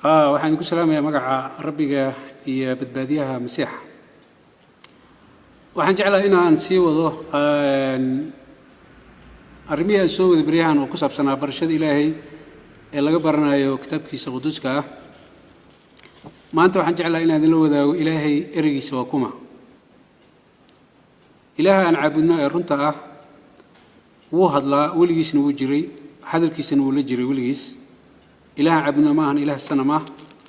Waxaan idinku salaamayaa magaca Rabbiga iyo badbaadiyaha Masiixa. Waxaan jeclahay inaan sii wado arrimihii aan soo wada baryahan oo ku saabsanaa barashada Ilaahay ee laga baranayo kitaabkiisa quduuska ah. Maanta waxaan jeclahay inaan idinla wadaago Ilaahay ereygiisa waa kuma. Ilaaha aan caabudno ee runta ah wuu hadlaa, weligiisna wuu jiray, hadalkiisana wuu la jiray weligiis. Ilaaha aan caabudno ma ahan ilaah sanam ah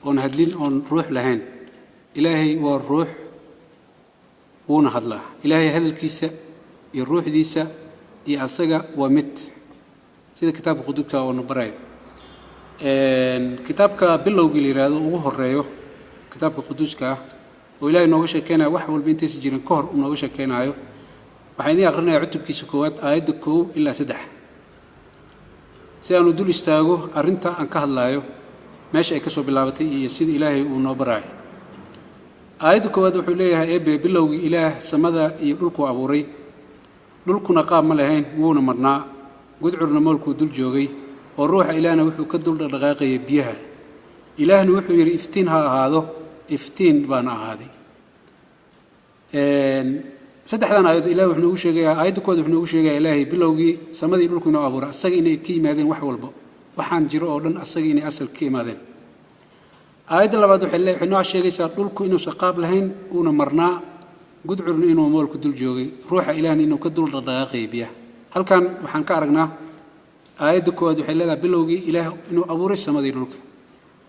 oon hadlin oon ruux lahayn. Ilaahay waa ruux, wuuna hadlaa. Ilaahay hadalkiisa iyo ruuxdiisa iyo asaga waa mid, sida kitaabka quduuska oo na barayo. Kitaabka bilowgii la yidhaahdo ugu horeeyo kitaabka quduuska ah oo Ilaahay nooga sheekeynayo wax walba intaysa jirin ka hor uu nooga sheekeynayo, waxaan idiin aqrinayaa cutubkiisa koowaad, aayadda 1 ilaa 3, si aanu dul istaago arrinta aan ka hadlaayo, meesha ay ka soo bilaabatay iyo sida Ilaahay uu noo baraayo. Aayadda koowaad wuxuu leeyahay Eebe: "Bilowgii Ilaah samada iyo dhulkuu abuuray. Dhulkuna qaab ma lahayn, wuuna marnaa, gudcurna moolkuu dul joogay, oo ruuxa Ilaahna wuxuu ka dul dhaqdhaqaaqayay biyaha. Ilaahna wuxuu yidhi, 'Iftiin ha ahaado.' Iftiin baana ahaaday." Saddexdan aayadood Ilahi wuxuu noogu sheegayaa, aayadda koowaad wuxuu noogu sheegayaa Ilaahay bilowgii samadii dhulku inoo abuuray, asaga inay ka yimaadeen wax walba, waxaan jiro oo dhan asaga inay asal ka yimaadeen. Aayadda labaad waxay noo sheegaysaa dhulku inuusan qaab lahayn, uuna marnaa, gudcurna inuu moolku dul joogay, ruuxa Ilaahna inuu ka dul dhaqdhaqaaqayay biyaha. Halkan waxaan ka aragnaa, aayadda koowaad waxay leedahay bilowgii Ilaah inuu abuuray samadii dhulka.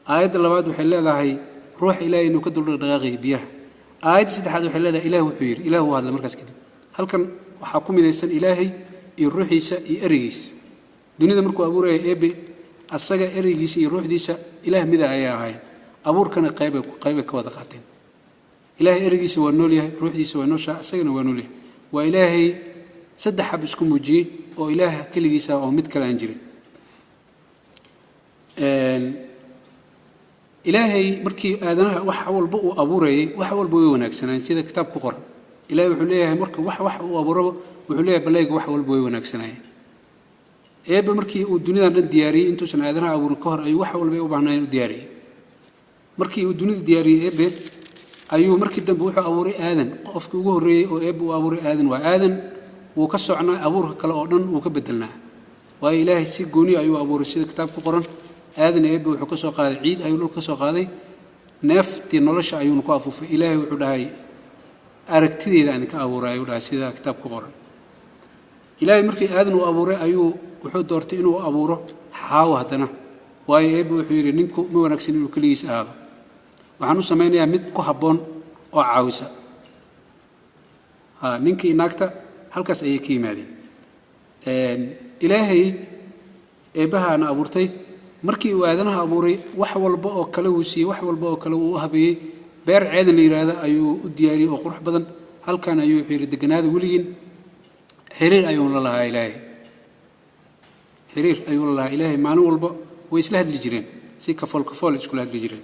Aayadda labaad waxay leedahay ruuxa Ilaahay inuu ka dul dhaqdhaqaaqayay biyaha. Aayadda saddexaad waxay leedahay Ilaah wuxuu yidhi. Ilaah wuu hadlay markaas kadib. Halkan waxaa ku midaysan Ilaahay iyo ruuxiisa iyo ereygiisa. Dunida markuu abuuraya Eebe, asaga, ereygiisa iyo ruuxdiisa Ilaah mida ayay ahaayeen, abuurkana qaybay qaybay ka wada qaateen. Ilaahay ereygiisa waa nool yahay, ruuxdiisa waa nooshaa, isagana waa nool yahay. Waa Ilaahay saddex hab isku muujiyey oo Ilaah keligiisa oo mid kale aan jirin. Ilaahay markii aadanaha wax walba uu abuurayay, wax walba way wanaagsanaayen, sida kitaab ku qoran. Ilahay wuxuu leeyahay marka wax uu abuuraba, wuxuu leeyahay balayga wax walba way wanaagsanaayeen. Eebbe markii uu dunidan dhan diyaariyey, intuusan aadanaha abuurin ka hor, ayuu wax walba ay u baahnaayeen u diyaariyey. Markii uu dunida diyaariyey Eebbe, ayuu markii dambe wuxuu abuuray Aadan. Qofkii ugu horreeyey oo Eebbe uu abuuray Aadan waa. Aadan wuu ka socnaa abuurka kale oo dhan, wuu ka bedelnaa, waayo Ilaahay si gooni ayuu abuuray, sida kitaab ku qoran. Aadan Eebbe wuxuu ka soo qaaday ciid ayuu dhulka ka soo qaaday, neeftii nolosha ayuuna ku afuufay. Ilaahay wuxuu dhahay: "Aragtideeda aan idinka abuuray," ayuu dhahay, sida kitaab ku qoran. Ilaahay markii Aadan uu abuuray, ayuu wuxuu doortay inuu abuuro Xaawo haddana, waayo Eebbe wuxuu yidhi: "Ninku ma wanaagsan inuu keligiis ahaado, waxaan u samaynayaa mid ku habboon oo caawisa." Ninkii naagta halkaas ayay ka yimaadeen. Ilaahay Eebbahaana abuurtay markii uu aadanaha abuuray, wax walba oo kale wuu siiyey, wax walba oo kale wuu u habeeyey. Beer Ceedan la yidhaahda ayuu u diyaariyey oo qurux badan. Halkan ayuu wuxuu yidhi: "Deganaada weligiin." Xiriir ayuu la lahaa Ilaahay, xiriir ayuu la lahaa Ilaahay. Maalin walba way isla hadli jireen, si kafool kafool iskula hadli jireen.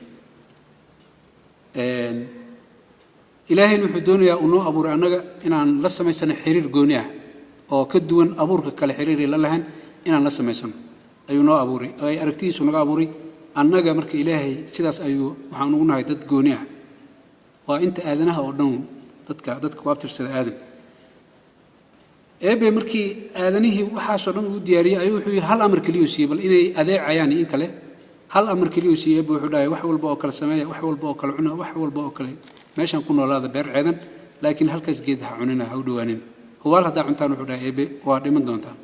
Ilaahayna wuxuu doonayaa uu noo abuuray annaga inaan la samaysano xiriir gooni ah oo ka duwan abuurka kale xiriiray la lahayn. Inaan la samaysano ayuu noo abuuray oo ay aragtidiisu naga abuuray annaga. Marka Ilaahay sidaas ayuu waxaan ugu nahay dad gooni ah, waa inta aadanaha oo dhan, dadka ku abtirsada Aadan. Eebe markii aadanihii waxaasoo dhan uu diyaariyey, ayuu wuxuu yidhi, hal amar keliyuu siiyey, bal inay adeecayaan iyo in kale. Hal amar keliyuu siiyey Eebe. Wuxuu dhahay: "Wax walba oo kale sameeya, wax walba oo kale cuna, wax walba oo kale meeshaan ku noolaada beer Ceedan, laakiin halkaas geed ha cunina, ha u dhowaanin. Hubaal haddaa cuntaan," wuxuu dhahay Eebe, "waa dhiman doontaan."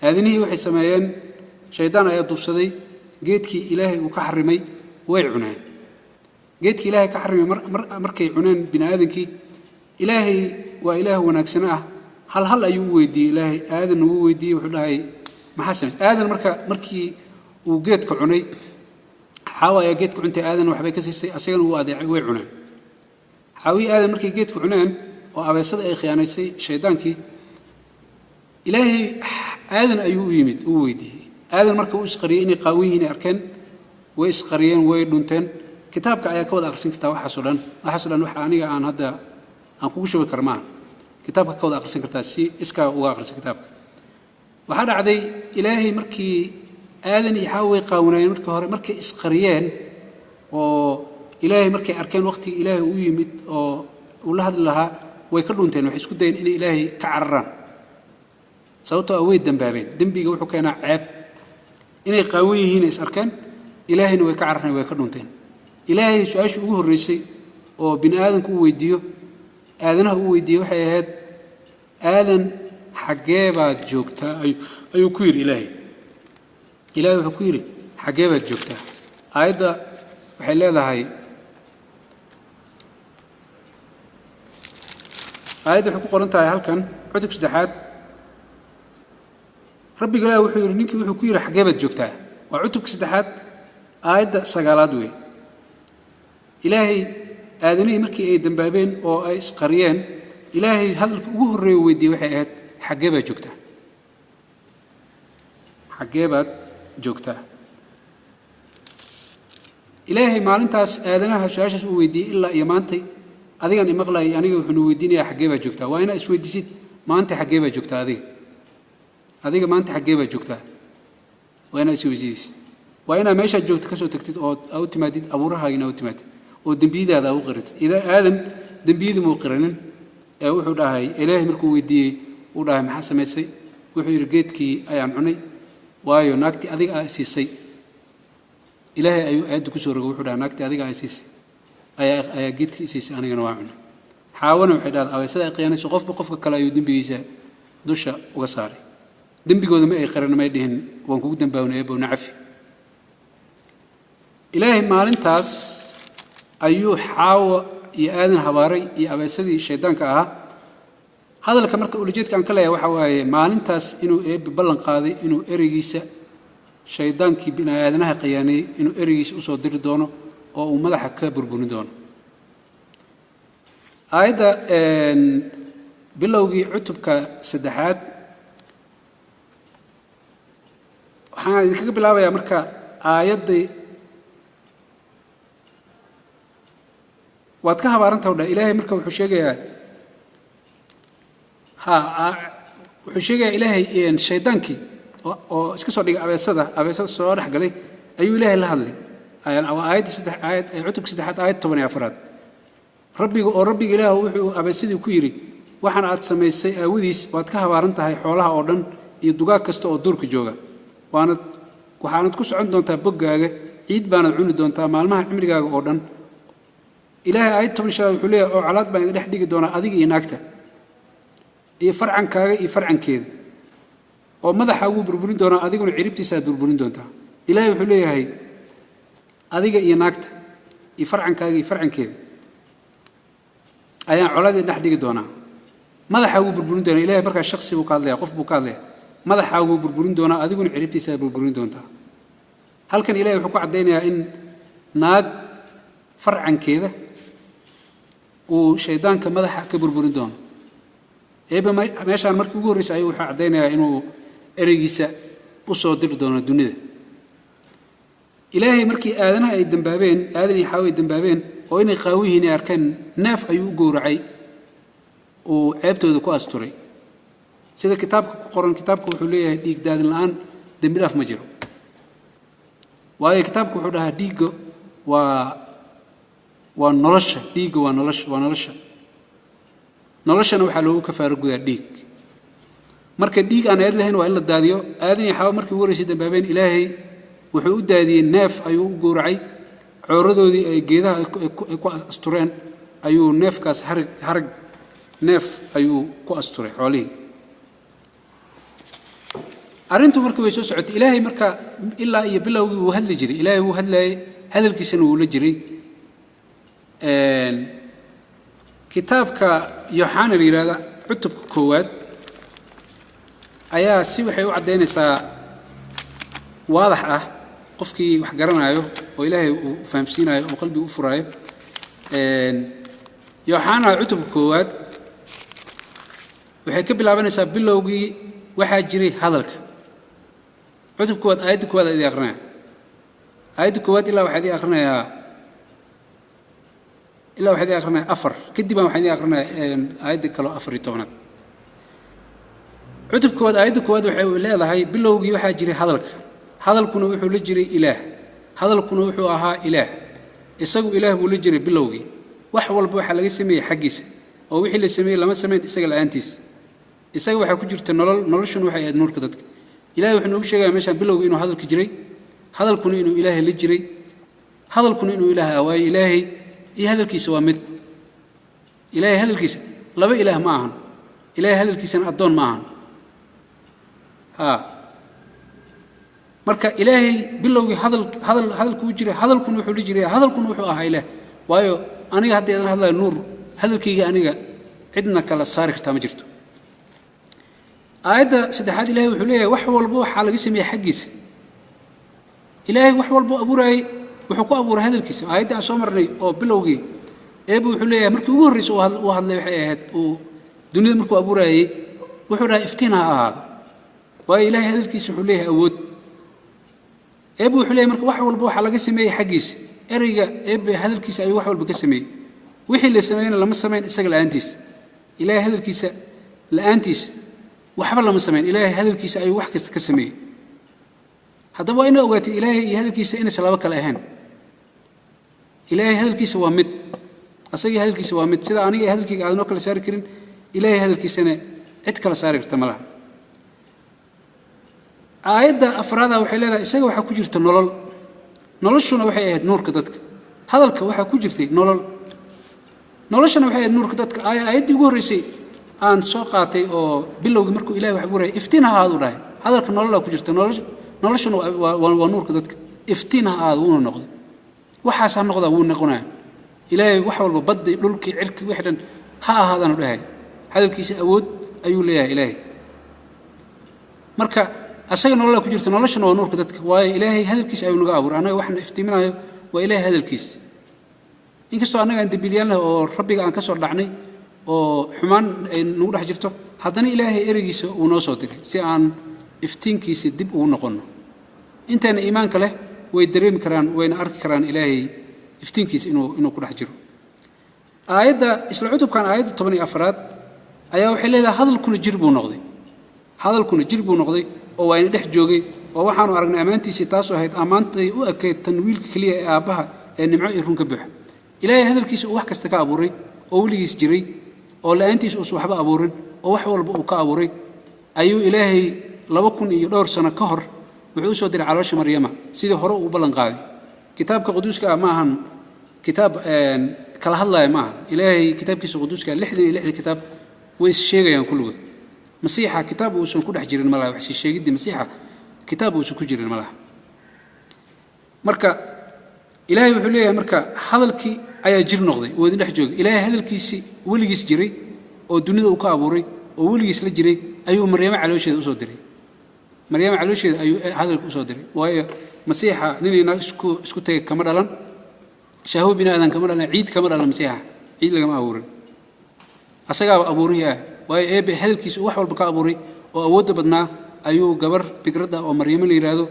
Aadanihii waxay sameeyeen, shaydaan ayaa duufsaday, geedkii Ilaahay uu ka xarimay way cuneen. Geedkii Ilaahay ka xarimay markay cuneen bini aadankii, Ilaahay waa Ilaah wanaagsano ah, hal hal ayuu u weydiiyey Ilaahay. Aadan uu weydiiyey, wuxuu dhahay: "Maxaa samaysay?" Aadan marka markii uu geedka cunay, Xaawa ayaa geedka cuntay, Aadan waxbay ka siisay, asagana uu adeecay, way cuneen. Xaawii Aadan markay geedka cuneen oo abeesada ay khiyaanaysay shaydaankii, Ilaahay Aadan ayuu u yimid, uu weydiiyey. Aadan marka uu isqariyey, inay qaawan yihiin ay arkeen, way isqariyeen, way dhunteen. Kitaabka ayaa ka wada akhrisan kartaa waxaasoo dhan. Waxaasoo dhan waxa aniga aan hadda aan kugu shubi kara maaha. Kitaabka ka wada akhrisan kartaa, si iskaa uga akhrisan kitaabka. Waxaa dhacday Ilaahay markii Aadan iyo Xaawo way qaawanaayeen markii hore, markay isqariyeen oo Ilaahay markay arkeen waqtigii Ilaahay u yimid oo uu la hadli lahaa, way ka dhunteen. Waxay isku dayeen inay Ilaahay ka cararaan, sababtoo ah way dembaabeen. Dembiga wuxuu keenaa ceeb. Inay qaawan yihiin is arkeen, Ilaahayna way ka carareen, way ka dhunteen. Ilaahay su-aashii ugu horreysay oo bini aadanku u weydiiyo, aadanaha u weydiiyey, waxay ahayd: "Aadan, xaggee baad joogtaa?" ayuu ku yidhi Ilaahay. Ilaahay wuxuu ku yidhi: "Xaggee baad joogtaa?" Aayadda waxay leedahay, aayadda waxay ku qoran tahay halkan cutub saddexaad. Rabbiga Ilaah wuxuu yidhi ninkii, wuxuu ku yidhi: "Xaggee baad joogtaa?" Waa cutubka saddexaad, aayadda 9aad wey. Ilaahay aadanihii markii ay dambaabeen oo ay isqariyeen, Ilaahay hadalka ugu horreeya weydiiyey waxay ahayd: "Xaggee baad joogtaa? Xaggee baad joogtaa?" Ilaahay maalintaas aadanaha su-aashaas uu weydiiyey, ilaa iyo maantay adigan imaqlayay aniga wuxuunu weydiinayaa: "Xaggee baad joogtaa?" Waa inaa isweydiisid: maanta xaggee baad joogtaa adiga? Adiga maanta xaggee baad joogtaa? Waa inaa isweydiisid. Waa inaa meeshaad joogta kasoo tagtid oo aa u timaadid abuurahaagina u timaadid oo dembiyadaada aa u qiratid. Idaa Aadan dembiyadii muu qiranin ee wuxuu dhahay, Ilaahay markuu weydiiyey uu dhahay: "Maxaa samaysay?" Wuxuu yidhi: "Geedkii ayaan cunay, waayo naagtii adiga aa siisay." Ilaahay ayuu aayadda kusoo rogay. Wuxuu dhahay: "Naagtii adiga aa siisay ayaa geedkii siisay, anigana waa cunay." Xaawana waxay dhahday: "Abeesada ay khiyaanayso." Qofba qofka kale ayuu dembigiisa dusha uga saaray. Dembigooda ma ay qiran, may dhihin: "Waan kugu dambaawnay, Eebow, nacafi." Ilaahay maalintaas ayuu Xaawo iyo Aadan habaaray iyo abeesadii shaydaanka ahaa. Hadalka marka ulajeedka aan ka leeyahay waxa waaye, maalintaas inuu Eebbe ballan qaaday inuu ereygiisa shaydaankii bini aadanaha khiyaaneeyey inuu ereygiisa usoo diri doono oo uu madaxa ka burburin doono. Aayadda bilowgii cutubka saddexaad waxaan idinkaga bilaabayaa. Marka aayaddii waad ka habaaranta dha Ilaahay marka wuxuu sheegayaa, ha, wuxuu sheegayaa Ilaahay shaydaankii oo iska soo dhigay abeesada, abeesada soo dhex galay ayuu Ilaahay la hadlay. Waa aayadda saddex, aayad cutubka saddexaad, aayad 14aad. Rabbiga oo Rabbiga Ilaah wuxuu abeesadii ku yidhi: "Waxaan aad samaysay aawadiis waad ka habaaran tahay xoolaha oo dhan iyo dugaag kasta oo duurka jooga. Waanad waxaanad ku socon doontaa boggaaga, ciid baanad cuni doontaa maalmaha cimrigaaga oo dhan." Ilaahay aayad 15aad wuxuu leeyahay: "Oo colaad baan idin dhex dhigi doonaa adiga iyo naagta iyo farcankaaga iyo farcankeeda, oo madaxaaguu burburin doonaa, adiguna ciribtiisaaad burburin doontaa." Ilaahay wuxuu leeyahay: adiga iyo naagta iyo farcankaaga iyo farcankeeda ayaan colaadii dhex dhigi doonaa, madaxaaguu burburin doonaa. Ilahay markaa shaksi buu ka hadlaya, qof buu ka hadlaya. Madaxaaguu burburin doonaa, adiguna ciribtiisaaad burburin doontaa. Halkan Ilahay wuxuu ku caddaynayaa in naag farcankeeda uu shaydaanka madaxa ka burburin doono. Eebbe meeshaan markii ugu horreysay ayuu wuxuu caddaynayaa inuu ereygiisa u soo diri doono dunida. Ilaahay markii aadanaha ay dambaabeen, Aadan iyo Xaawo ay dambaabeen oo inay qaawan yihiin ay arkeen, neef ayuu u gowracay uu ceebtooda ku asturay, sida kitaabka ku qoran. Kitaabka wuxuu leeyahay dhiig daadin la'aan dembi dhaaf ma jiro, waayo kitaabka wuxuu dhahaa dhiigga waa nolosha, dhiigga waa nolosha, waa nolosha, noloshana waxaa loogu kafaaro gudaa dhiig. Marka dhiig aan eed lahayn waa in la daadiyo. Aadan iyo Xaawo markii ugu horreysay dambaabeen, Ilaahay wuxuu u daadiyey neef ayuu u gowracay. Cooradoodii ay geedaha ay ku astureen ayuu neefkaas harag neef ayuu ku asturay xoolihii. Arrintu markii way soo socotay, Ilaahay marka ilaa iyo bilowgii wuu hadli jiray. Ilaahay wuu hadlayay, hadalkiisana wuu la jiray. Kitaabka Yooxana la yidhahda cutubka koowaad ayaa si waxay u caddaynaysaa waadax ah qofkii wax garanayo oo Ilaahay uu fahamsiinayo oo qalbiga u furaayo. Yooxana cutubka koowaad waxay ka bilaabanaysaa: "Bilowgii waxaa jiray hadalka." Cutubka koowaad aayadda koowaad idii aqrinaya, aayadda koowaad ilaa waxaa idii aqrinayaa, ilaa waxaa idii aqrinaya 4. Kadib baan waxaa idii aqrinaya aayadda kaloo 14aad. Cutub koowaad aayadda koowaad waxay leedahay: "Bilowgii waxaa jiray hadalka, Hadalkuna wuxuu la jiray Ilaah, hadalkuna wuxuu ahaa Ilaah. Isagu Ilaah buu la jiray bilowgii. Wax walba waxaa laga sameeyey xaggiisa, oo wixii la sameeyey lama samayn isaga la'aantiisa. Isaga waxaa ku jirta nolol, noloshuna waxay ahayd nuurka dadka. Ilahay wuxuu noogu sheegaya meeshaan bilowgii inuu hadalka jiray, hadalkuna inuu Ilaahay la jiray, hadalkuna inuu Ilaah ah. Waayo Ilaahay iyo hadalkiisa waa mid. Ilaahay hadalkiisa laba Ilaah ma ahan, Ilaahay hadalkiisana addoon ma ahan. Marka Ilaahay bilowgii hadalkuu jiray, hadalkuna wuxuu la jiray, hadalkuna wuxuu ahaa Ilaah. Waayo aniga hadda idan hadlayo nuur, hadalkayga aniga cidna kala saari kartaa ma jirto. Aayadda saddexaad Ilaahay wuxuu leeyahay wax walba waxaa laga sameeyey xaggiisa. Ilaahay wax walba abuurayay wuxuu ku abuuray hadalkiisa. Aayadda aan soo marnay oo bilowgii Eebbe wuxuu leeyahay markii ugu horreysay uu hadlay waxay ahayd uu dunida markuu abuurayay wuxuu dhahay iftiin ha ahaado. Waayo Ilaahay hadalkiisa wuxuu leeyahay awood. Eebbe wuxuu leeyahay marka wax walba waxaa laga sameeyey xaggiisa. Ereyga Eebbe hadalkiisa ayuu wax walba ka sameeyey. Wixii la sameeyna lama samayn isaga la'aantiisa. Ilaahay hadalkiisa la'aantiisa waxba lama samayn. Ilaahay hadalkiisa ayuu wax kasta ka sameeyey. Haddaba waa inaa ogaatay Ilaahay iyo hadalkiisa inaysan laba kale ahayn. Ilaahay hadalkiisa waa mid, asagii hadalkiisa waa mid. Sida aniga iyo hadalkayga aadan oo kala saari karin, Ilaahay hadalkiisana cid kala saari karta ma laha. Aayadda afraada waxay leedahay isaga waxaa ku jirta nolol, noloshuna waxay ahayd nuurka dadka. Hadalka waxaa ku jirtay nolol, noloshana waxay ahayd nuurka dadka. Aayaddii ugu horreysay aan soo qaatay oo bilowgii markuu Ilahay wax abuurayay iftiin ha ahaadu dhahay. Hadalka nololaa ku jirta, noloshuna waa nuurka dadka. Iftiin ha ahaado wuuna noqday, waxaas ha noqdaa wuu noqonaya. Ilaahay wax walba baddi, dhulkii, cirkii, wixii dhan ha ahaadaanu dhahay. Hadalkiisa awood ayuu leeyahay Ilaahay. Marka asaga nololaa ku jirta, noloshana waa nuurka dadka. Waayo Ilaahay hadalkiisa ayuu naga abuuray. Annaga waxna iftiiminayo waa Ilaahay hadalkiisa. Inkastoo annaga aan dembiilyaalnahay oo rabbiga aan ka soo dhacnay oo xumaan ay nagu dhex jirto, haddana Ilaahay ereygiisa uu noo soo diray si aan iftiinkiisa dib ugu noqonno. Intayna iimaanka leh way dareemi karaan, wayna arki karaan Ilaahay iftiinkiisa inuu ku dhex jiro. Aayadda isla cutubkan aayadda 14aad ayaa waxay leedahay hadalkuna jir buu noqday. Hadalkuna jir buu noqday oo waa ina dhex joogay, oo waxaanu aragnay ammaantiisii, taasoo ahayd ammaantay u ekayd tan wiilka keliya ee aabbaha ee nimco iyo run ka buuxa. Ilaahay hadalkiisa uu wax kasta ka abuuray oo weligiis jiray oo la'aantiisa uusan waxba abuurin oo wax walba uu ka abuuray ayuu Ilaahay 2000 iyo dhowr sano ka hor wuxuu u soo diray caloosha Maryama sidii hore uu u ballan qaaday. Kitaabka quduuska ah ma ahan kitaab kala hadlaya ma ahan. Ilaahay kitaabkiisa quduuska 66 kitaab way is sheegayaan kulligood. Masiixa kitaab uusan ku dhex jirin ma laha, wax sii sheegiddii Masiixa kitaab uusan ku jirin ma laha. Marka Ilaahay wuxuu leeyahay marka hadalkii ayaa jir noqday oo idin dhex joogay. Ilaahay hadalkiisii weligiis jiray oo dunida uu ka abuuray oo weligiis la jiray ayuu Maryamo caloosheeda usoo diray. Maryamo caloosheeda ayuu hadalka usoo diray. Waayo Masiixa ninayna isku tagay kama dhalan, shahwo bini aadan kama dhalan, ciid kama dhalan. Masiixa ciid lagama abuurin, asagaaba abuurihii ah. Waayo Eebbe hadalkiisa uu wax walba ka abuuray oo awoodda badnaa ayuu gabar bikradda oo Maryamo la yidhaahdo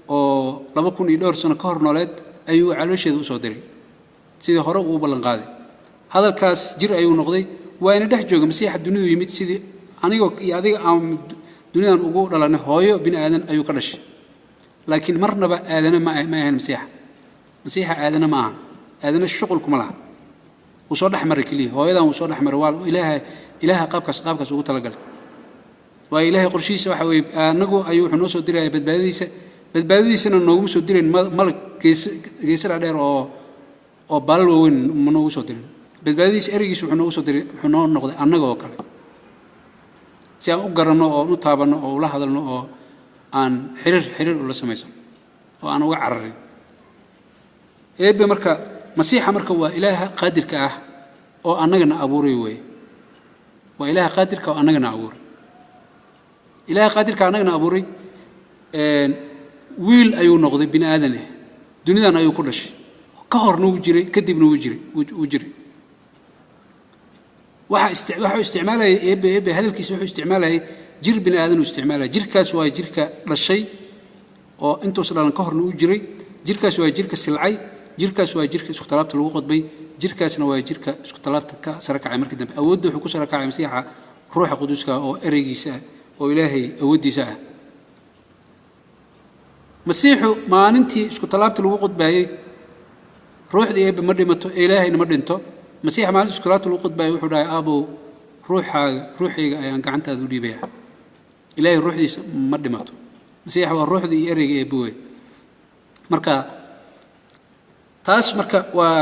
oo 2000 iyo dhowr sano ka hor nooleed ayuu caloosheeda usoo diray sidii hore uu u ballan qaaday. Hadalkaas jir ayuu noqday, waa ina dhex jooga. Masiixa dunidu yimid sidii anigoo iyo adiga aan dunidan ugu dhalanay, hooyo bini aadan ayuu ka dhashay. Laakiin marnaba aadana ma ahayn Masiixa. Masiixa aadana ma ahan, aadana shuqul kuma laha. Wuu soo dhex maray keliya, hooyadan wuu soo dhex maray. Waa Ilaaha qaabkaas ugu talagalay. Waayo Ilaahay qorshihiisa waxa weeye anagu ayuu wuxuu noo soo diraya badbaadadiisa. Badbaadadiisana nooguma soo dirayn malag geesara dheer oo baalal waaweyn ma noogu soo dirin. Badbaadadiisa ereygiisa wuxuu noogu soo diray, wuxuu noo noqday annaga oo kale si aan u garanno oo u taabanno oo ula hadalno oo aan xiriir ula samaysano oo aan uga cararin Eebbe. Marka Masiixa marka waa Ilaaha qaadirka ah oo annagana abuuray weeye. Waa Ilaaha qaadirka oo annagana abuuray. Ilaaha qaadirka annagana abuuray wiil ayuu noqday bini aadan ah, dunidan ayuu ku dhashay. Ka horna wuu jiray, kadibna wuu jiray, wuu jiray. Waxuu isticmaalayay Eebbe hadalkiisa wuxuu isticmaalayay jir bini aadan uu isticmaalayay. Jirkaas waa jirka dhashay oo intuusan dhalan ka horna uu jiray. Jirkaas waa jirka silcay, jirkaas waa jirka isku talaabta lagu qodbay, jirkaasna waa jirka isku talaabta ka sare kacay markii dambe. Awoodda wuxuu ku sare kacay Masiixa ruuxa quduuska oo ereygiisa ah oo Ilaahay awooddiisa ah. Masiixu maalintii isku tallaabta lagu qudbaayey, ruuxdii Eebbe ma dhimato, Ilaahayna ma dhinto. Masiixa maalintii isku tallaabta lagu qudbaayey wuxuu dhahay, Aabow, ruuxaaga, ruuxayga ayaan gacantaada u dhiibayaa. Ilaahay ruuxdiisa ma dhimato. Masiixa waa ruuxdii iyo ereyga Eebbe wey. Marka taas marka waa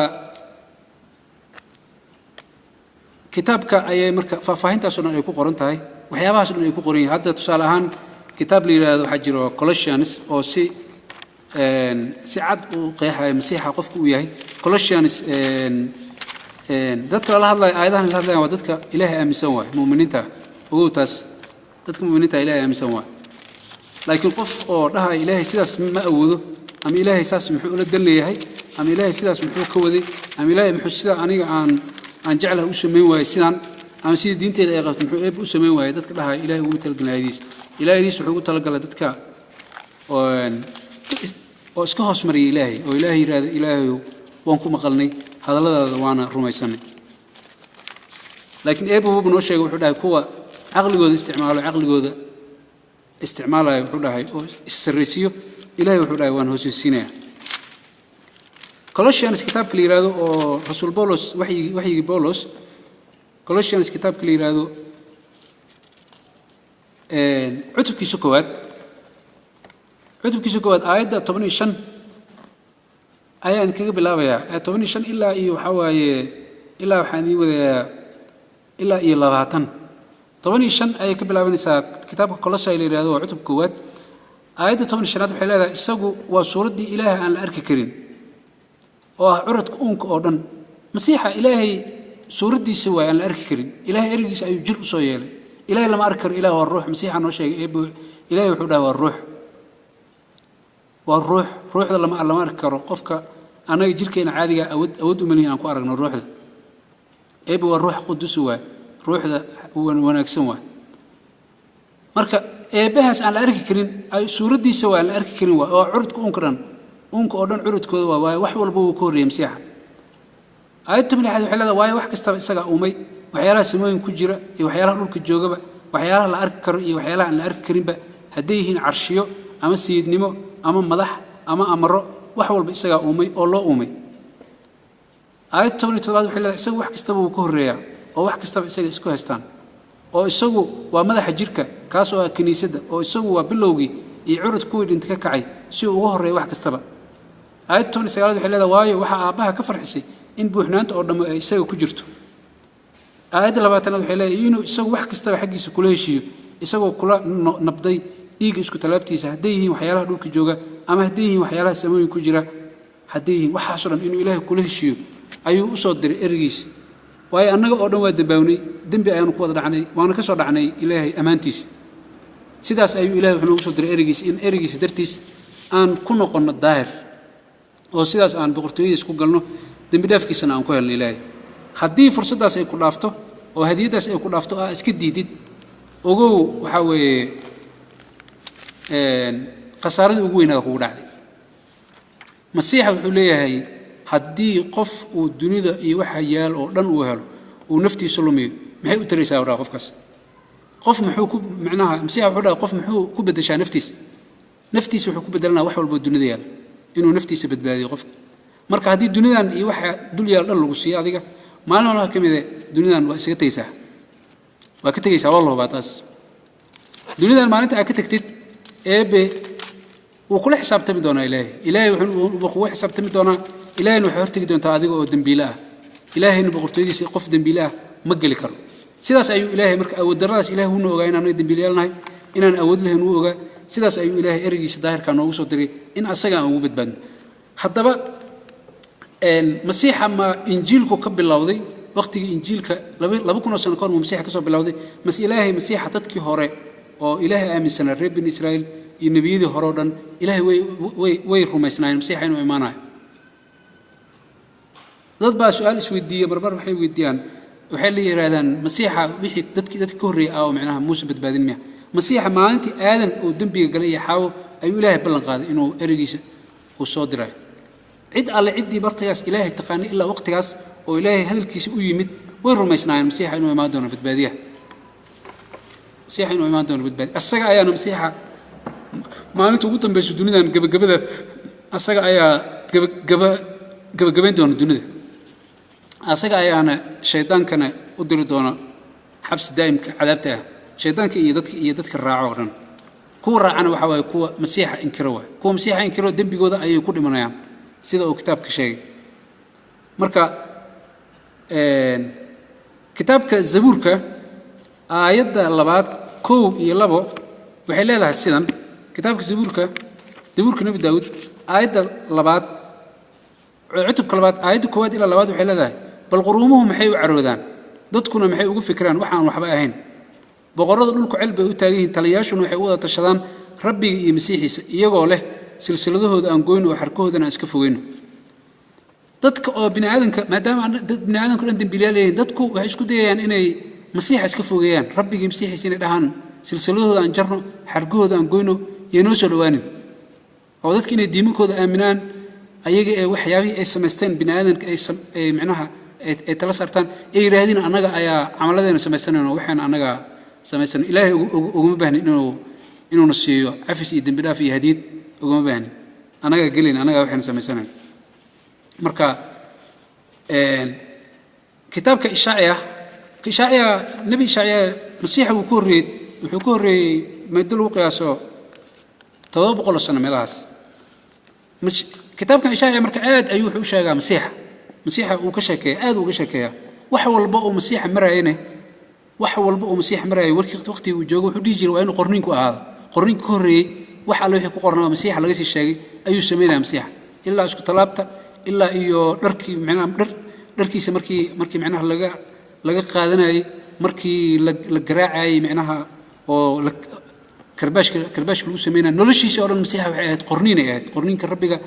kitaabka ayay marka faahfaahintaasoo dhan ay ku qoran tahay, waxyaabahaas o dhan ay ku qoran yihin. Hadda tusaale ahaan kitaab la yidhahdo waxaa jiro Colossians, oo si cad uu qeexayo Masiixa qofku uu yahay. Colossians dadka lala hadlayo, aayadahan la hadlayan, waa dadka Ilaahay aaminsan waay, mu'miniinta. Ogow taas, dadka mu'miniinta Ilaahay aaminsan waay. Laakiin qof oo dhahaya Ilaahay sidaas ma awoodo, ama Ilaahay saas muxuu ula dan leeyahay, ama Ilaahay sidaas muxuu ka waday, ama Ilaahay muxuu sida aniga aan jeclaha u samayn waayey sidaan, ama sida diinteeda ay qabto muxuu Eeb u samayn waayey, dadka dhahaya, Ilahay uguma talagelin aayadiis. Ilaahaydiis wuxuu ugu talagalay dadka oo iska hoos mariyay Ilaahay, oo Ilaahay yidhahda, Ilaahayow, waan ku maqalnay hadalladaada, waana rumaysanay. Laakiin Eebba wuuba noo sheegay, wuxuu dhahay kuwa caqligooda isticmaalo, caqligooda isticmaalayo, wuxuu dhahay oo is-sarraysiiyo, Ilahay wuxuu dhahay waan hoosaysiinaya. Colossians kitaabka la yidhahdo oo rasuul Bolos, waxyigii Bolos, Colossians kitaabka la yidhaahdo cutubkiisa koowaad aayadda 15 ayaan kaga bilaabayaa, 15 ilaa iyo waxaa waaye ilaa waxaan idiin wadayaa ilaa iyo 20. 15 ayay ka bilaabanaysaa kitaabka Colossi la yidhahdo, waa cutubka koowaad, aayadda 15aad. Waxay leedahay, isagu waa suuraddii Ilaaha aan la arki karin, oo ah curadka uunka oo dhan. Masiixa Ilaahay suuraddiisa waay aan la arki karin. Ilahay ereygiisa ayuu jir usoo yeelay. Ilahay lama arki karo, Ilah waa ruux. Masiixa noo sheegay Eebbe, Ilahay wuxuu dhahay waa ruux, waa ruux. Ruuxda lama arki karo. Qofka annaga jirkeena caadiga awood uma lihin aan ku aragno ruuxda. Eebbe waa ruux qudusi waay, ruuxda wanaagsan waay. Marka Eebbahaas aan la arki karin ay suuraddiisa waa aan la arki karin waay, oo curudka uunka dhan, uunka oo dhan curudkooda waa, waayo wax walba wuu ka horreeyey Masiixa. Aayad 16aad waxay leedahay, waayo wax kastaba isagaa uumay, waxyaalaha samooyin ku jira iyo waxyaalaha dhulka joogaba, waxyaalaha la arki karo iyo waxyaalaha aan la arki karinba, hadday yihiin carshiyo ama sayidnimo ama madax ama amaro, wax walba isagaa uumay oo loo uumay. Aayad 17aad waxay leedahay, isagu wax kastaba wuu ka horreeyaa, oo wax kastaba isaga isku haystaan, oo isagu waa madaxa jirka, kaas oo ah kiniisadda, oo isagu waa bilowgii iyo curud kuwii dhintay ka kacay, si uu uga horreeya wax kastaba. Aayad 19aad waxay leedahay, waayo waxaa Aabbaha ka farxisay in buuxnaanta oo dhammo ay isaga ku jirto. Aayadda 20aad waxay leedahay, inuu isagu wax kastaba xaggiisa kula heshiiyo, isagoo kula nabday dhiigga isku talaabtiisa, hadday yihiin waxyaalaha dhulka jooga ama hadday yihiin waxyaalaha samooyin ku jira, hadday yihiin waxaasoo dhan, inuu Ilaahay kula heshiiyo ayuu usoo diray ereygiisa. Waayo annaga oo dhan waa dembaawnay, dembi ayaanu ku wada dhacnay, waana ka soo dhacnay Ilaahay ammaantiisa. Sidaas ayuu Ilahay wuxuu noogu soo diray ereygiisa, in ereygiisa dartiis aan ku noqonno daahir, oo sidaas aan boqortooyadiisa ku galno, dembi dhaafkiisana aan ku helno Ilaahay. Haddii fursaddaas ay ku dhaafto oo hadiyaddaas ay ku dhaafto, aa iska diidid, ogow waxaa weeye khasaaradii ugu weynaada kugu dhacday. Masiixa wuxuu leeyahay, haddii qof uu dunida iyo waxa yaal oo dhan uu helo, uu naftiisa lumiyo, maxay u taraysaa, dhaha qofkaas? Qof muxuu ku macnaha, Masiixa wuxuu dhahay, qof muxuu ku beddeshaa naftiisa? Naftiisa wuxuu ku beddelanaa wax walboo dunida yaal, inuu naftiisa badbaadiyo qofka. Marka haddii dunidan iyo waxa dul yaal dhan lagu siiyo adiga, maalin walba ka mide dunidan waa isaga tegaysaa, waa ka tegaysaa, waa la hubaa taas. Dunidan maalinta aad ka tagtid, Eebe wuu kula xisaabtami doonaa. Ilaahay wuxuu kugu xisaabtami doonaa. Ilaahayna waxay hortegi doontaa adiga oo dembiile ah. Ilaahayna boqortooyadiisa qof dembiile ah ma geli karo. Sidaas ayuu Ilaahay marka awood darradaas, Ilahay wuuna ogaa inaan dembiilayaal nahay, inaan awood lahayn wuu ogaa. Sidaas ayuu Ilaahay ereygiisa daahirkaa noogu soo diray in asaga aan ugu badbaadno. Haddaba Masiixa ma Injiilku ka bilowday? Waqtigii Injiilka 2000 oo sano kahor muu Masiixa ka soo bilowday, mase Ilaahay Masiixa dadkii hore oo Ilaahay aaminsanaa, reer Bani Israa'iil iyo nebiyadii hore oo dhan, Ilaahay way rumaysnaayeen Masiixa inuu imaanayo? Dad baa su-aal isweydiiya barbar, waxay weydiiyaan, waxay la yidhaahdaan, Masiixa wixii dadkii ka horreeyay aawo, micnaha muuse badbaadin miya? Masiixa maalintii Aadan uu dembiga galay iyo Xaawo ayuu Ilaahay ballan qaaday inuu ereygiisa uu soo dirayo. Cid alle ciddii bartagaas Ilaahay taqaanay ilaa waqtigaas oo Ilaahay hadalkiisa u yimid, way rumaysnaayeen Masiixa inuu imaan doono badbaadiyaha, Masiixa inuu imaan doono badbaadiya. Isaga ayaana Masiixa. Maalinta ugu dambaysa dunidan gebagabada asaga ayaa gabagaba gebagabayn doona dunida, asaga ayaana shaydaankana u diri doona xabsi daa'imka cadaabta ah, shaydaanka iyo dadka raaco oo dhan. Kuwa raacana waxaa waaye kuwa Masiixa inkiro waay. Kuwa Masiixa inkiro dembigooda ayay ku dhimanayaan, sida uu kitaabka sheegay. Marka kitaabka Zabuurka aayadda 2, 1 iyo 2 waxay leedahay sidan. Kitaabka Zabuurka, Zabuurka Nebi Daawud, aayadda 2, cutubka 2, aayadda 1 ilaa 2 waxay leedahay: "Bal quruumuhu maxay u caroodaan? Dadkuna maxay ugu fikiraan wax aan waxba ahayn? Boqorrada dhulku cel bay u taagan yihiin, taliyayaashuna waxay u wada tashadaan Rabbiga iyo Masiixiisa, iyagoo leh: silsiladahooda aan goyno oo xarkahoodana aan iska fogeyno." Dadka oo bini aadamka, maadaama dad bini aadamka dhan dembiilayaal yihiin, dadku waxay isku dayayaan inay Masiixa iska fogeeyaan, Rabbigii Masiixiisa, inay dhahaan silsiladahooda aan jarno, xargahooda aan goyno, iyo noo soo dhowaanin, oo dadka inay diimankooda aaminaan ayaga ee waxyaabihii ay samaysteen bini aadamka ay micnaha ay tala saartaan, ay yidhaahdeen annaga ayaa camaladeena samaysanayno, waxaan annaga samaysano, Ilaahay uguma baahnin inuuna siiyo cafis iyo dembi dhaaf iyo hadiid uguma baahnin, annagaa gelin, annagaa waxayna samaysanayn. Marka kitaabka Ishaaciya, Ishaaciya, Nebi Ishaaciya Masiixa wuu ka horreeyey, wuxuu ka horreeyey muddo lagu qiyaaso 700 sano meelahaas. Kitaabkan Ishaaciya marka aad ayuu wuxuu u sheegaa Masiixa. Masiixa uu ka sheekeeya, aad uga sheekeeyaa wax walba oo Masiixa maraayane, wax walba oo Masiixa maraayay warkii waqtigii uu joogo. Wuxuu dhihi jiray waa inuu qorniinku ahaado, qorniinka ka horreeyey wax alle wixii ku qornaa Masiixa laga sii sheegay ayuu sameynaya Masiixa, ilaa isku tallaabta, ilaa iyo dharkii, micnaha dharkiisa markii micnaha laga qaadanayay, markii la garaacayay, micnaha oo la karbaashka lagu sameynaya. Noloshiisa oo dhan Masiixa waxay ahayd qorniin ay ahayd, qorniinka Rabbiga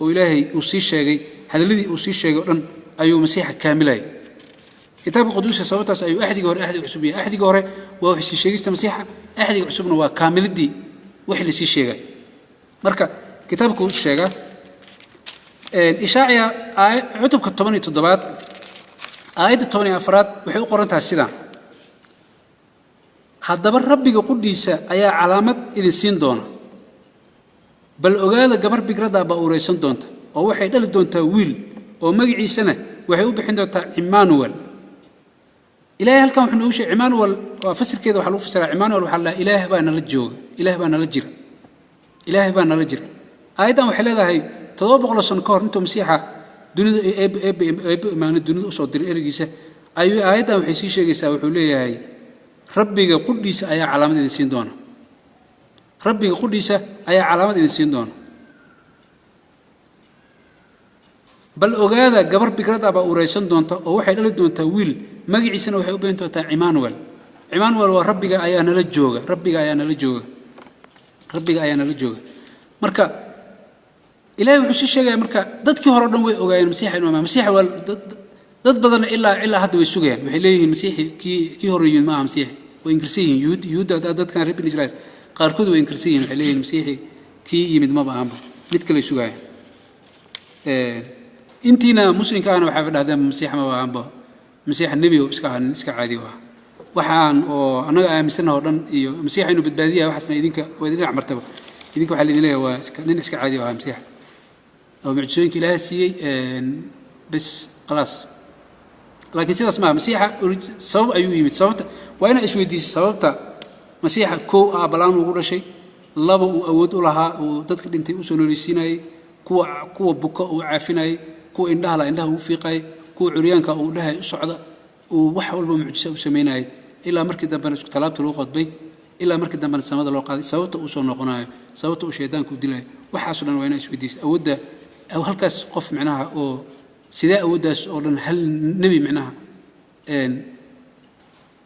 oo Ilaahay uu sii sheegay, hadalladii uu sii sheegay oo dhan ayuu Masiixa kaamilayay. Kitaabka quduuska sababtaas ayuu axdiga hore axdiga cusub yahay. Axdiga hore waa wax sii sheegista Masiixa, axdiga cusubna waa kaamilidii wixii lasii sheegay. Marka kitaabku uu sheegaa Ishaaciya cutubka 17aad aayadda 14aad waxay u qoran tahay sidaan: "Haddaba Rabbiga qudhiisa ayaa calaamad idin siin doona. Bal ogaada, gabar bigrada baa uuraysan doonta oo waxay dhali doontaa wiil, oo magaciisana waxay u bixin doontaa Emmanuel." Ilaahay halkan wuxuu noogu sheegay Emmanuel waa fasirkeeda, waxaa lagu fasiraa Emmanuel waxaa la Ilaah baa nala jooga, Ilaah baa nala jira, Ilaahay baa nala jira. Aayaddan waxay leedahay 700 sano ka hor intuu Masiixa dunida Eebbe imaano, dunida usoo diray ereygiisa, ayuu aayaddan waxay sii sheegaysaa. Wuxuu leeyahay Rabbiga qudhiisa ayaa calaamad idin siin doona, Rabbiga qudhiisa ayaa calaamad idin siin doona. Bal ogaada, gabar bigrad ah baa uuraysan doonta oo waxay dhali doontaa wiil, magaciisana waxay u bixin doontaa Emmanuel. Emmanuel waa Rabbiga ayaa nala jooga, Rabbiga ayaa nala jooga, Rabbiga ayaa nala jooga. Marka Ilaahay wuxuu sii sheegaya, marka dadkii hore o dhan way ogaayeen Masiixa inuu imaan. Masiixa waa dad badanna ilaa hadda way sugayaan, waxay leeyihiin Masiixi kii hore yimid ma aha Masiixi, way inkirsan yihiin. Yuhuudda, dadkan reer Bani Israa'iil qaarkood way inkirsan yihiin, waxay leeyihiin Masiixi kii yimid maba ahanba, mid kale sugayaan. Intiina muslimka ahna waxay dhahdeen Masiixa maba ahanba, Masiixa nebi oo iska ahaa, nin iska caadi u ah, waxaan oo annaga aaminsanaha oo dhan iyo Masiixa inuu badbaadiyahay waxaasna idinka waa idin dhinac martaba. Idinka waxaa laidin leeyahay waa iska nin iska caadi u ahaa Masiixa oo mucjisooyinka Ilaahay siiyey bes, khalaas. Laakiin sidaas maaha. Masiixa sabab ayuu yimid. Sababta waa inaa isweydiiso sababta Masiixa 1 aabbalaan ugu dhashay, 2 uu awood u lahaa uu dadka dhintay usoo nooleysiinayey, kuwa buka uu caafinayey, kuwa indhaha la indhaha uu fiiqayay, kuwa curyaanka uu dhahay u socda, uu wax walba mucjiso u samaynayay, ilaa markii dambena isku talaabta lagu qodbay, ilaa markii dambena samada loo qaaday, sababta uu soo noqonayo, sababta uu shaydaanku u dilayo, waxaasoo dhan waa inaa isweydiiso. Awoodda halkaas qof micnaha oo sidee awooddaas oo dhan hal nebi micnaha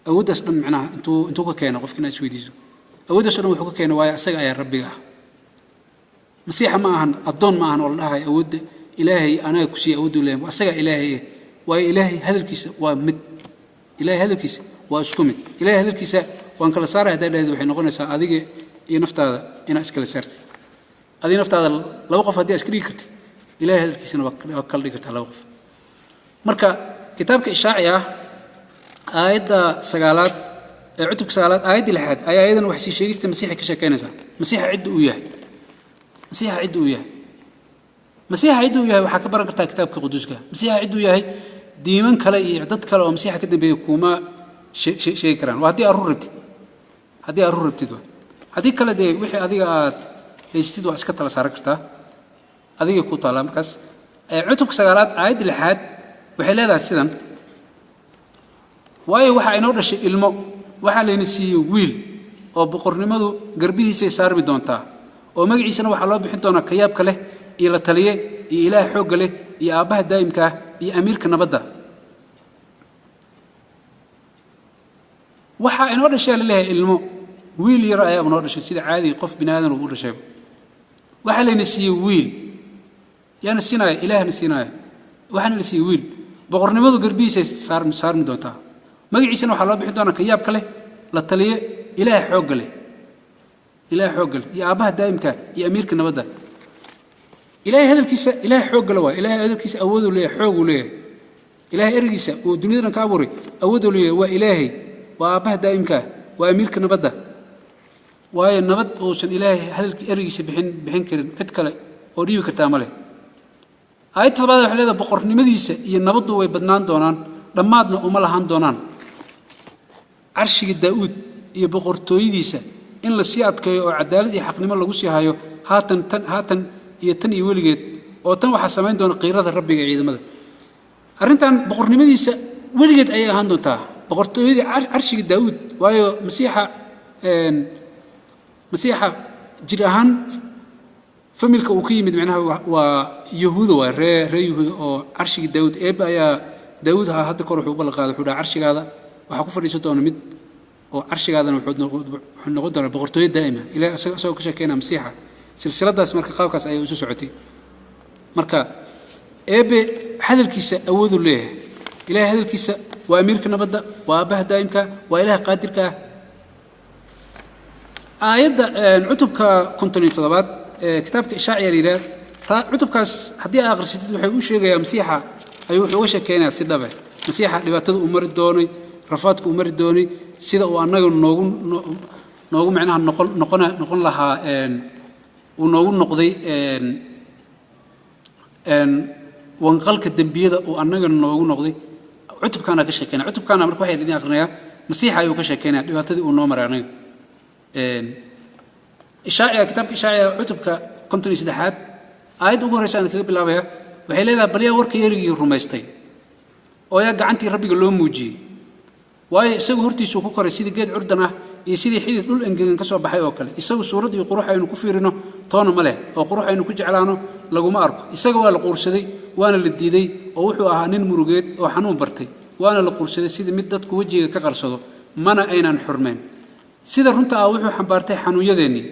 awooddaas dhan micnaha intuu ka keeno, qofka inaad isweydiiso awooddaas o dhan wuxuu ka keeno, waayo asaga ayaa Rabbiga ah. Masiixa ma ahan addoon, ma ahan oo la dhahayo awoodda Ilaahay anaga ku siiya awooddu leeyahay, asaga Ilaahay eh, waayo Ilaahay hadalkiisa waa mid, Ilaahay hadalkiisa waa isku mid. Ilaahay hadalkiisa waan kala saaray haddaa dhahdeed waxay noqonaysaa adiga iyo naftaada inaad iskala saartid. Adiga naftaada laba qof haddii aad iska dhigi kartid, Ilahay hadalkiisana waa kala dhigi kartaa laba qof. Marka kitaabka Ishaaci ah aayadda 9aad ee cutubka 9aad aayaddii 6aad ayaa iyadana wax sii sheegista Masiixa ka sheekeynaysaa, Masiixa cidda uu yahay. Masiixa cidda uu yahay, Masiixa cidda uu yahay waxaa ka baran kartaa kitaabka quduuska. Masiixa cidduu yahay diiman kale iyo dad kale oo Masiixa ka dambeeya kuma sheegi karaan. Waa haddii aad run rabtid, haddii aad run rabtid waa. Haddii kale dee wixii adiga aad haystid waa iska tala saaran kartaa, adigay ku taallaa. Markaas cutubka 9aad aayadda 6aad waxay leedahay sidan: waayo waxaa inoo dhashay ilmo, waxaa layna siiyey wiil, oo boqornimadu garbihiisay saarmi doontaa, oo magaciisana waxaa loo bixin doonaa Kayaabka leh iyo La Taliye iyo Ilaah Xoogga leh iyo Aabbaha Daa'imka ah iyo Amiirka Nabadda. Waxaa inoo dhashaa laleeyahay ilmo, wiil yar ayaa inoo dhashay, sida caadiga qof bini aadan uu u dhashay. Waxaa layna siiyey wiil. Yaana siinaaya? Ilaahna siinaaya. Waxaana la siiyey wiil, boqornimadu garbihiisay saarmi doontaa, magaciisana waxaa loo bixin doonaa Kayaabka leh, La Taliye, Ilaah Xoogga leh, Ilaah Xoogga leh iyo Aabbaha Daa'imka iyo Amiirka Nabadda. Ilaahay hadalkiisa, Ilaahay xoogga le waay. Ilaahay hadalkiisa awooduu leeyahay, xooguu leeyahay. Ilaahay ergiisa uu dunyadan ka abuuray awooduu leeyahay. Waa Ilaahay, waa Aabbaha Daa'imka, waa Amiirka Nabadda. Waayo nabad uusan Ilaahay hadalki ergiisa bixin karin cid kale oo dhiibi kartaa ma leh. Aayad toddobaad waxay leedahay boqornimadiisa iyo nabaddu way badnaan doonaan, dhammaadna uma lahaan doonaan. Carshiga Daa'uud iyo boqortooyadiisa in la sii adkeeyo oo cadaalad iyo xaqnimo lagu sii hayo haatan tan haatan iyo tan iyo weligeed, oo tan waxaa samayn doona qiirada Rabbiga ciidamada. Arrintan boqornimadiisa weligeed ayay ahaan doontaa, boqortooyadii carshiga Daa'uud. Waayo Masiixa jir ahaan familka uu ka yimid macnaha waa Yahuuda, waa ree Yahuuda oo carshiga Daawuud. Eebba ayaa Daawuud ha hadda kor wuxuu u ballan qaaday, wuxuu dhaha carshigaada waxaa ku fadhiisan doona mid oo carshigaadana wuxuu noqon doonaa boqortooyo daa'ima. Ilaah isagoo ka sheekeynaya Masiixa, silsiladaas marka qaabkaas ayay isu socotay. Marka Eebbe hadalkiisa awooduu leeyahay. Ilahay hadalkiisa waa Amiirka Nabadda, waa Aabbaha Daa'imka, waa Ilaah qaadirka ah. Aayadda cutubka 57aad ee kitaabka Ishaaciya la yidhaah, taa cutubkaas haddii aad akhrisatid, waxay u sheegayaa Masiixa ayuu wuxuu uga sheekeynayaa si dhabe Masiixa dhibaatada uu mari doonay, rafaadka uu mari doonay, sida uu annaga noogu macnaha noqon lahaa, uu noogu noqday wanqalka dembiyada uu annaga noogu noqday. Cutubkaana ka sheekeynaya. Cutubkaana marka waxay idin akhrinayaa Masiixa ayuu ka sheekeynaya dhibaatadii uu noo maray annaga. Ishaaciya, kitaabka Ishaaciya cutubka 53aad aayadda ugu horreysa aan kaga bilaabaya waxay leedahay: bal yaa warka yarigii rumaystay, oo yaa gacantii Rabbiga loo muujiyey? Waayo isagu hortiisuu ku koray sidii geed curdan ah iyo sidii xidid dhul engegan ka soo baxay oo kale. Isagu suurad iyo qurux aynu ku fiirino toona ma leh, oo qurux aynu ku jeclaano laguma arko. Isaga waa la quursaday, waana la diiday, oo wuxuu ahaa nin murugeed oo xanuun bartay. Waana la quursaday sidii mid dadku wejiga ka qarsado, mana aynan xurmeen. Sida runta ah wuxuu xambaartay xanuunyadeennii,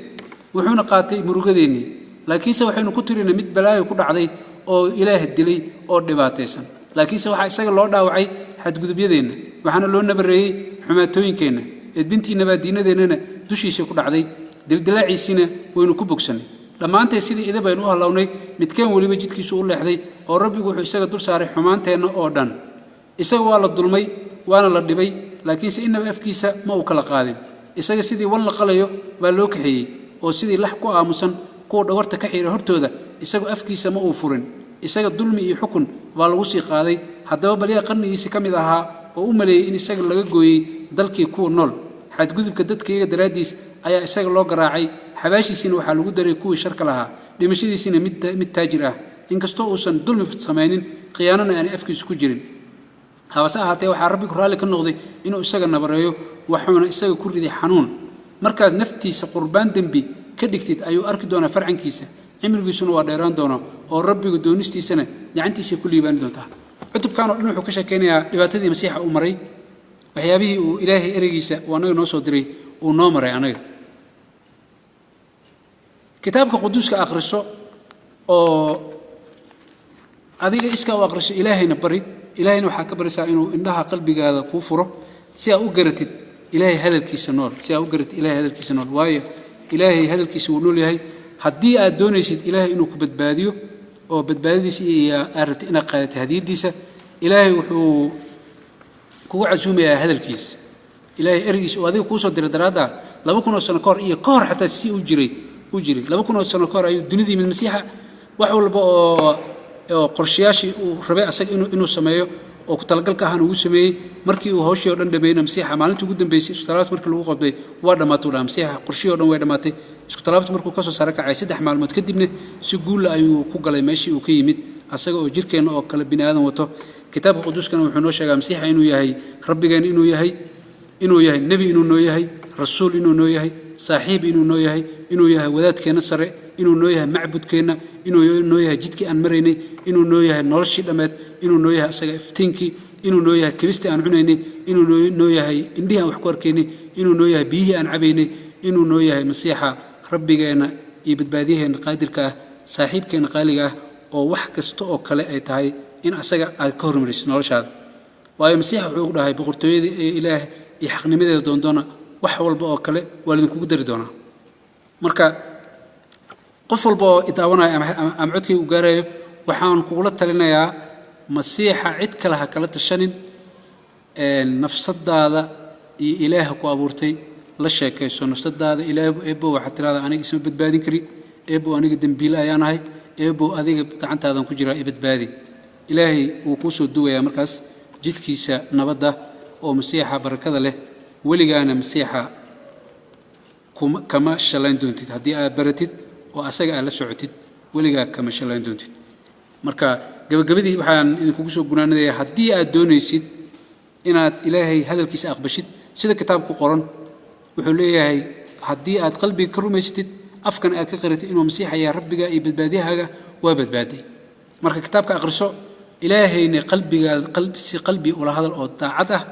wuxuuna qaatay murugadeennii, laakiinse waxaynu ku tirinay mid balaayo ku dhacday oo Ilaah dilay oo dhibaataysan. Laakiinse waxaa isaga loo dhaawacay xadgudubyadeenna, waxaana loo nabareeyey xumaatooyinkeenna. Edbintii nabaadiinadeennana dushiisa ku dhacday, dildilaaciisiina waynu ku bogsannay. Dhammaanteen sidii ida baynu u hallownay, midkeen weliba jidkiisu u leexday, oo Rabbigu wuxuu isaga dul saaray xumaanteenna oo dhan. Isaga waa la dulmay, waana la dhibay, laakiinse innaba afkiisa ma uu kala qaadin. Isaga sidii wan la qalayo baa loo kaxeeyey, oo sidii lax ku aamusan kuwa dhawarta ka xiira hortooda isagu afkiisa ma uu furin. Isaga dulmi iyo xukun baa lagu sii qaaday. Haddaba balyaa qarnigiisi ka mid ahaa oo u maleeyey in isaga laga gooyey dalkii kuwa nool? Xadgudubka dadkayga daraaddiis ayaa isaga loo garaacay, xabaashiisiina waxaa lagu daray kuwii sharka lahaa, dhimashadiisiina mid taajir ah, inkastoo uusan dulmi samaynin, khiyaanona aanay afkiisu ku jirin. Habase ahaatee waxaa Rabbigu raalli ka noqday inuu isaga nabareeyo, wuxuuna isaga ku riday xanuun. Markaad naftiisa qurbaan dembi ka dhigtid ayuu arki doonaa farcankiisa, cimrigiisuna waa dheeraan doonaa, oo Rabbigu doonistiisana gacantiisa ku liibaani doontaa. Cutubkan oo dhan wuxuu ka sheekeynayaa dhibaatadii Masiixa uu maray, waxyaabihii uu Ilaahay ereygiisa uu annaga noo soo diray uu noo maray annaga. Kitaabka quduuska akhriso oo adiga iskaa u akhriso, Ilaahayna bari. Ilaahayna waxaa ka barisaa inuu indhaha qalbigaada kuu furo si aa u garatid Ilaahay hadalkiisa nool, si aa u garatid Ilahay hadalkiisa nool. Waayo Ilaahay hadalkiisa wuu nool yahay. Haddii aad doonaysid Ilaahay inuu ku badbaadiyo oo badbaadadiisa iyo aad rabtid inaad qaadatid hadiyaddiisa, Ilaahay wuxuu kugu casuumayaa hadalkiisa. Ilaahay ergiisa oo adiga kuu soo diray daraadda 2000 oo sano ka hor iyo ka hor xataa si uu jiray Uu jiray 2000 oo sano ka hor ayuu dunida yimid Masiixa. Wax walba oo qorshayaashii uu rabay asaga inuu sameeyo oo ku talagalka ahaan uu sameeyey, markii uu hawshii oo dhan dhameeyna, Masiixa maalintii ugu dambeysay isku talaabta markii lagu qodbay, waa dhammaatay, uu dhaha Masiixa. Qorshihii oo dhan way dhammaatay. Isku talaabta markuu kasoo sare kacay 3 maalmood kadibna, si guulla ayuu ku galay meeshii uu ka yimid, asaga oo jirkeenna oo kale bini aadan wato. Kitaabka Quduuskana wuxuu noo sheegaa Masiixa inuu yahay Rabbigeena, inuu yahay nebi, inuu noo yahay rasuul, inuu noo yahay saaxiib, inuu noo yahay inuu yahay wadaadkeenna sare, inuu noo yahay macbudkeenna, inuu noo yahay jidkii aan maraynay, inuu noo yahay noloshii dhammeed, inuu noo yahay asaga iftiinkii, inuu noo yahay kibistii aan cunaynay, inuu noo yahay indhihii aan wax ku arkaynay, inuu noo yahay biyihii aan cabaynay, inuu noo yahay Masiixa Rabbigeenna iyo badbaadiyaheenna qaadirka ah, saaxiibkeenna qaaliga ah, oo wax kasta oo kale ay tahay in asaga aad ka hormarisid noloshaada. Waayo, Masiixa wuxuu dhahay: "Boqortooyada ee Ilaah iyo xaqnimadeeda doondoona, wax walba oo kale waa laidinkugu dari doonaa." Marka qof walba oo idaawanaya ama codkayga u gaarayo, waxaan kugula talinayaa: Masiixa cid kale ha kala tashanin, nafsadaada iyo Ilaaha ku abuurtay la sheekayso. Nafsadaada Ilaah, Eebow, waxaad tirahdaa: "Aniga isma badbaadin kari. Eebow, aniga dembiile ayaan ahay. Eebow, adiga gacantaadan ku jiraa, i badbaadi." Ilaahay wuu kuu soo duwayaa markaas jidkiisa nabadda oo Masiixa barakada leh. Weligaana Masiixa kama shalayn doontid haddii aad baratid oo asaga aad la socotid. Weligaa kama shalayn doontid. Marka gabagabadii waxaan idinkugu soo gunaanadayaa: haddii aad doonaysid inaad Ilaahay hadalkiisa aqbashid, sida kitaabku qoran wuxuu leeyahay, haddii aad qalbiga ka rumaysatid, afkan aad ka qaratid inuu Masiixa yahay Rabbiga iyo badbaadiyahaaga, waa badbaaday. Marka kitaabka aqriso, Ilaahayna qalbigaa si qalbi ula hadal oo daacad ah.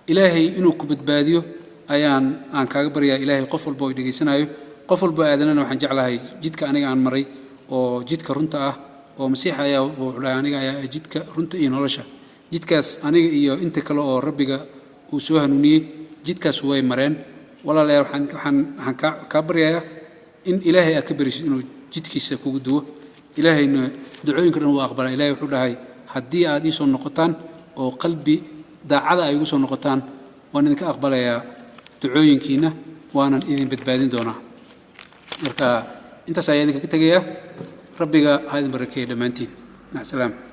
Ilaahay inuu ku badbaadiyo ayaan aan kaaga baryaa. Ilaahay qof walba oo dhegaysanayo, qof walba aadanana, waxaan jeclahay jidka aniga aan maray oo jidka runta ah oo Masiixa ayaa wuxuu dhahay: "Aniga ayaa jidka, runta iyo nolosha." Jidkaas aniga iyo inta kale oo Rabbiga uu soo hanuuniyey jidkaas way mareen. Walaalayaal, waxaan kaa baryayaa in Ilaahay aad ka barisid inuu jidkiisa kugu duwo. Ilaahayna ducooyinka dhan wuu aqbalaa. Ilahay wuxuu dhahay: "Haddii aad ii soo noqotaan oo qalbi daacada ay igu soo noqotaan, waan idinka aqbalayaa ducooyinkiina, waanan idin badbaadin doonaa." Marka intaas ayaa idinkaga tegayaa. Rabbiga ha idin barakeeya dhammaantiin. Mac salaama.